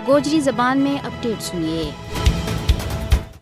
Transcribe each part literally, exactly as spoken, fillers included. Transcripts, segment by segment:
گوجری زبان میں اپڈیٹ سنیے۔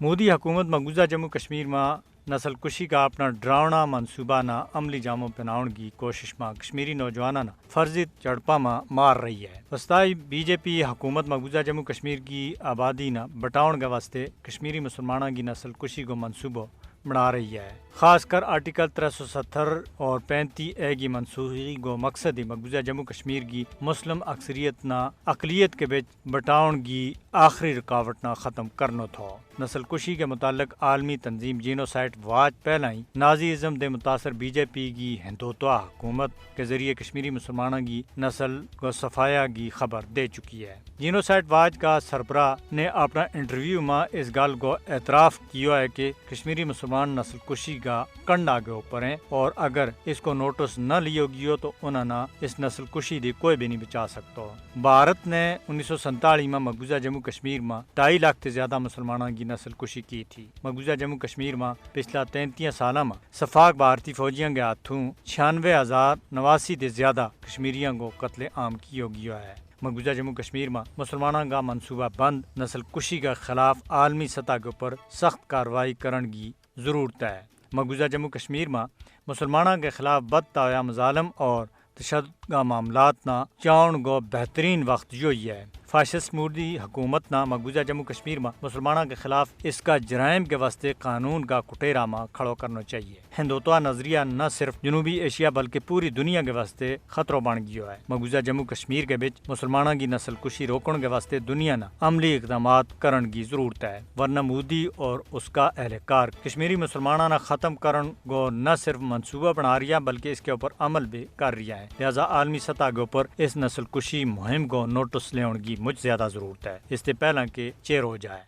مودی حکومت مقبوضہ جموں کشمیر ما نسل کشی کا اپنا ڈراؤنا منصوبہ نا عملی جامو پناؤن کی کوشش ما کشمیری نوجواناں نا فرضی جھڑپاں ما مار رہی ہے۔ وسطائی بی جے پی حکومت مقبوضہ جموں کشمیر کی آبادی نا بٹاؤن کے واسطے کشمیری مسلماناں کی نسل کشی کو منصوبو بنا رہی ہے۔ خاص کر آرٹیکل ترے سو ستر اور پینتی اے کی منسوخی کو مقصد ہی مقبوضہ جموں کشمیر کی مسلم اکثریت نا اقلیت کے بچ بٹاؤن کی آخری رکاوٹ نا ختم کرنو تھو۔ نسل کشی کے متعلق عالمی تنظیم جینوسائٹ واچ پہلا ہی نازی ازم دے متاثر بی جے پی کی ہندوتوا حکومت کے ذریعے کشمیری مسلماناں کی نسل کو صفایا کی خبر دے چکی ہے۔ جینوسائٹ واچ کا سربراہ نے اپنا انٹرویو ما اس گل کو اعتراف کیو ہے کہ کشمیری مسلمان نسل کشی کا کنڈا کے اوپر ہیں اور اگر اس کو نوٹس نہ لیو گیو تو انہاں نا اس نسل کشی دے کوئی بھی نہیں بچا سکتو۔ بھارت نے انیس سو سینتالیس ما مقبوضہ جموں کشمیر ما ڈھائی لاکھ تے زیادہ مسلماناں کی نسل کشی کی تھی۔ مقبوضہ جموں کشمیر ما پچھلا تینتیاں سالاں ما سفاک بھارتی فوجیاں کے ہاتھوں چھیانوے ہزار نواسی تے زیادہ کشمیریاں کو قتل عام کیو گیو ہے۔ مقبوضہ جموں کشمیر ما مسلماناں کا منصوبہ بند نسل کشی کے خلاف عالمی سطح کے اوپر سخت کارروائی کرن کی ضرورت ہے۔ مقبوضہ جموں کشمیر ما مسلماناں کے خلاف بدتا ہویا مظالم اور تشدد کا معاملات نا چاؤن کو بہترین وقت یوہی ہے۔ فاشسٹ مودی حکومت نا مقبوضہ جموں کشمیر ما مسلماناں کے خلاف اس کا جرائم کے واسطے قانون کا کٹیرا ما کھڑو کرنو چاہیے۔ ہندوتوا نظریہ نہ صرف جنوبی ایشیا بلکہ پوری دنیا کے واسطے خطرو بن گیو ہے۔ مقبوضہ جموں کشمیر کے بچ مسلماناں کی نسل کشی روکن کے واسطے دنیا نا عملی اقدامات کرن کی ضرورت ہے، ورنہ مودی اور اس کا اہلکار کشمیری مسلماناں نا ختم کرن کو نہ صرف منصوبہ بنا رہیا بلکہ اس کے اوپر عمل بھی کر رہیا ہے۔ لہذا عالمی سطح کے اوپر اس نسل کشی مہم کو نوٹس لیون کی مچ زیادہ ضرورت ہے، اس تے پہلاں کے چیر ہو جائے۔